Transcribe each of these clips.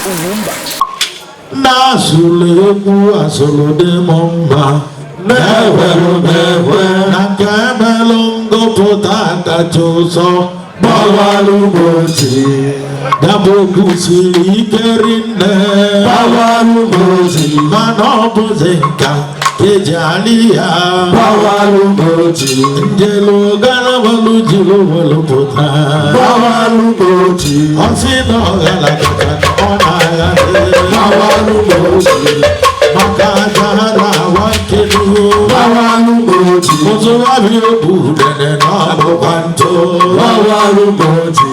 Ugwumba. Na-asụlụ egwu asụlụ dị m mma, na-ewelu m ekwe na nke emelụ ngụpụta kacha ụsọ gbawalu m oji. Ya bụ okwu siri ike rinne, Gbawalu m oji. Mana ọ bụzi nka eji alị ya. Gbawalu m oji. Njelu garawalu jiri welu pụta. Gbawalu m oji. Ọ sị na ọ ghalakọta, ọ na-agha. Gbawalu m oji. Maka aja ha na-awa nkelu. Gbawalu m oji. Ụzụwabi obu udene na ọbụkwa ntụ. Gbawalu m oji.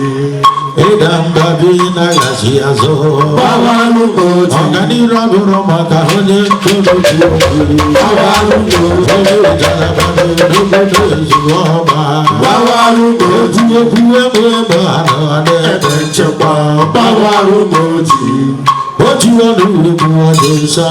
Ịda mba bi na-aghachi azụ. Gbawalu m oji. Ọganiru abụrụ maka onye ntụrụ ji obi. Gbawalu m oji. Onye ụjalaba n'obodo ezuo ọma. Gbawalu m oji. Okwu egbe egbe anọ na-ebe nchekwa. Gbawalu m oji. Otu ọnụ egwu ọdịsa.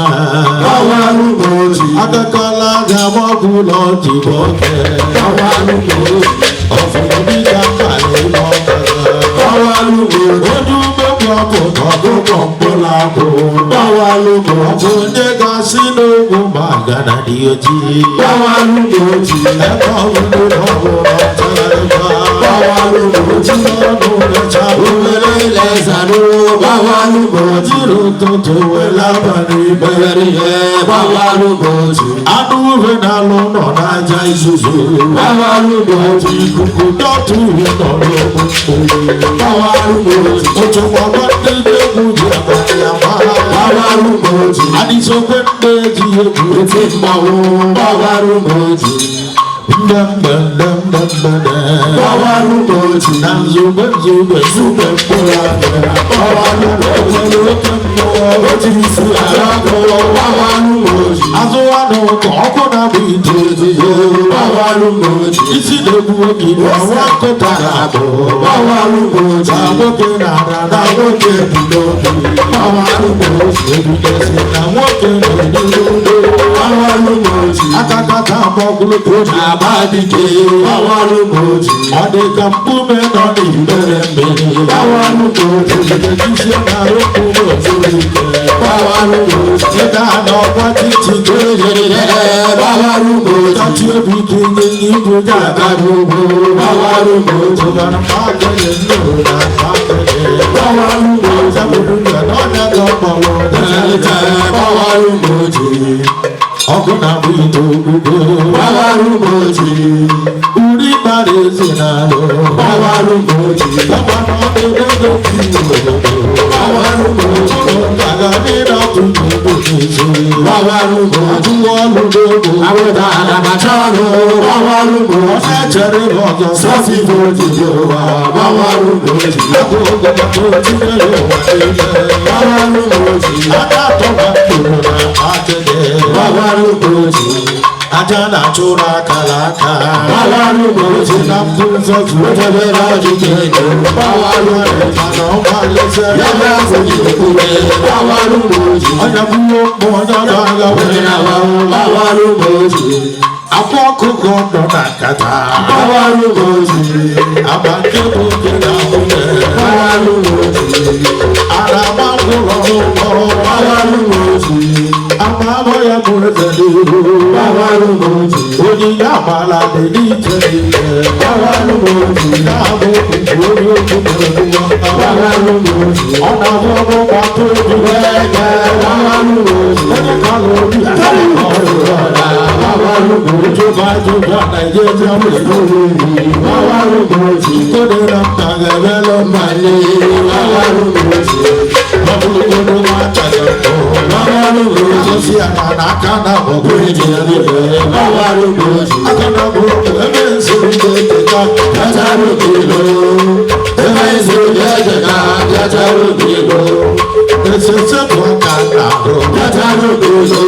Gbawalu m oji. Agakọla aja maọbụ ụlọ ji bụ oke. Gbawalu m oji. Ọfụrụ dịka mkpali ime ọkara. Gbawalu m oji. Onye umegbu ọbụ na ọgụgọ mkpụrụ akwụ. Gbawalu m Ọ oji. bụ onye ga-asị n'ogwu ma gana dị ojii. Gbawalu m oji. Ebe ọ bụla ọ bụ na ọchara ebe a. Gbawalu m oji. Ọnụ mecha. Owere lẹsànú. Gbawalu m oji. Jiri ụtụtụ were abalị Owere yẹ. Gbawalu m oji. Anụ uhe na-alụ nọ n'aja izuzu. Gbawalu m oji. Ikuku dọtụ uhe nọ n'okpukpu. Gbawalu m oji. Otu gbagba ndị egwu ji abalị ama. Gbawalu m oji. Adịsokwe ndị eji egwu. Eti mmanwụ. Gbawalu m oji. Ndembe ndembe mbe. Gbawalu m oji. Na nzube nzube nzube mkpụrụ anya. Gbawalu m oji. Nwere oke mmụọ. O jiri isi ala ọkụ. Gbawalu m oji. Azụ anụ ka ọkụ na-abụ ite ozuzo. Gbawalu m oji. Isi na-egbu oge ọnwa nkụta na-abụ. Gbawalu m oji. Na nwoke na-ara na nwoke bụ n'obi. Gbawalu m oji. Ebube si na nwoke na-enye udo. Gbawalu m oji. Akakata mọgwụlụ Agba dike. Gbawalu m oji. Ọ dị ka mkpume nọ n'ibere mmiri. Gbawalu m oji. Ebube isi na-arụ mkpume ozuru ike. Gbawalu m oji. Ịga n'ọgwa titi Gbawalu m oji. tachi obi ike ịnyịnya ibu ga-aga n'ugwu. Gbawalu m oji. Ụbara mkpakenye nnụrụ na mkpakenye. Gbawalu m oji. Zabụrụ ya na ọnya ga ọkpọrọ. Gbawalu m oji. Ọkụ na-abụ ite ogugo. Gbawalu m oji. Uri gbara eze n'alụ. Gbawalu m oji. Kama na ọ na-edogo obodo. Gbawalu m oji. Agadi na-atụ n'ugbo n'ezi. Gbawalu m oji. Atụwa ọlụ n'ogbo. Awụda alabacha ọnụ. Gbawalu m Ọ oji. na-echere m ọzọ. Sọ́ọ̀sì fòjì bí wa. Gbawalu m oji. Agụ ogo maka otinyere ụwa niile. Gbawalu m oji. Aka atọba mkpụrụ na atịghị. Gbawalu m oji. Aja na-achụrụ akara aka. Gbawalu m oji. Si na mbụ nzọzụ. Ojebere ọjị keke. Gbawalu m oji. Mana ọ gbalịsịrị. Yàrá àfọ̀jì òkúre. Gbawalu m oji. Onye bụrụ mkpụ onye na-agha were. Gbawalu m oji. Akwa ọkụkọ nọ na nkata. Gbawalu m oji. Agba nke bụ nke na nwunye. Gbawalu m oji. Ara ama ngwụrọ n'ụlọ. Gbawalu m oji. Ama abọ ya bụ eze n'ihu. Gbawalu m oji. Onyinye amala dị n'iche n'iche. Gbawalu m oji. Na-abụ nke onye okwu na-ekwu. Gbawalu m oji. Ọ na-abụ ọbụ gbata obi. Gbawalu m oji. Onye kala obi ọrụ ọra. Gbawalu m oji. Ojúbà júbà Nàìjíríà wò lórí. Gbawalu m oji. Kóde na mba gẹ̀rẹ́ ló máa lé. Gbawalu m oji. Ọbụlụgodo nwata ga-ekwu. Gbawalu m oji. Asụsị ama na aka na ọgụ eji ere. Gbawalu m oji. Aka na bụ ebe nsogbu ga-eketa. Bịacharụ m ilo. Ebe isi ga-ejeka. Bịacharụ m ilo. Esese bụ aka na arụ. Bịacharụ m ilo.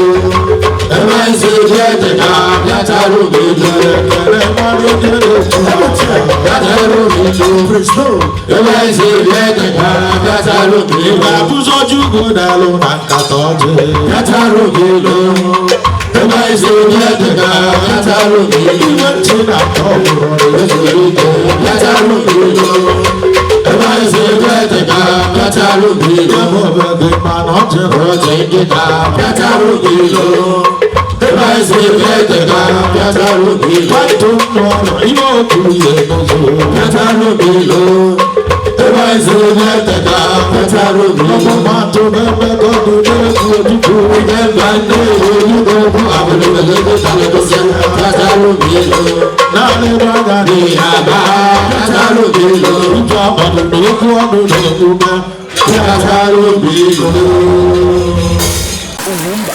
Ebe isi ga-ejeka. Bịacharụ m ilo. Ekele mmadụ dị n'otu. Bịacharụ m ilo. Ebe isi ga-ejeka. Bịacharụ m ilo. Ga-abụzọ Chukwu n'alụ na nkata ọjị. Bịacharụ m ilo. Ebe isi ga-ejeka. Bịacharụ m ilo. Iwe ntị na atọ bụrụ na Bịacharụ m ilo. Ebe Ebe isi ete ka pịachalụ m ilo. Ebe gị mana ọ chịrị Ọchị nkịta pịachalụ m ilo. Ebe isi ete ka pịachalụ m ilo. Kwatu n'ọrụ ihe otu ihe n'ụzọ. Pịachalụ m ilo. Ebe isi ete ka pịachalụ m ilo. Ọmụmatụ n'ebe gọdụ n'egwu ojukwu. Ije mba ndị olugbo bụ abụrụ ego talụsị pịachalụ m ilo. Naanị n'ọga dị Aba pịachalụ m ilo. Ije ọnọdụ n'okwu ọnụ na-emume. Pịachalụ m ilo. Ugwumba.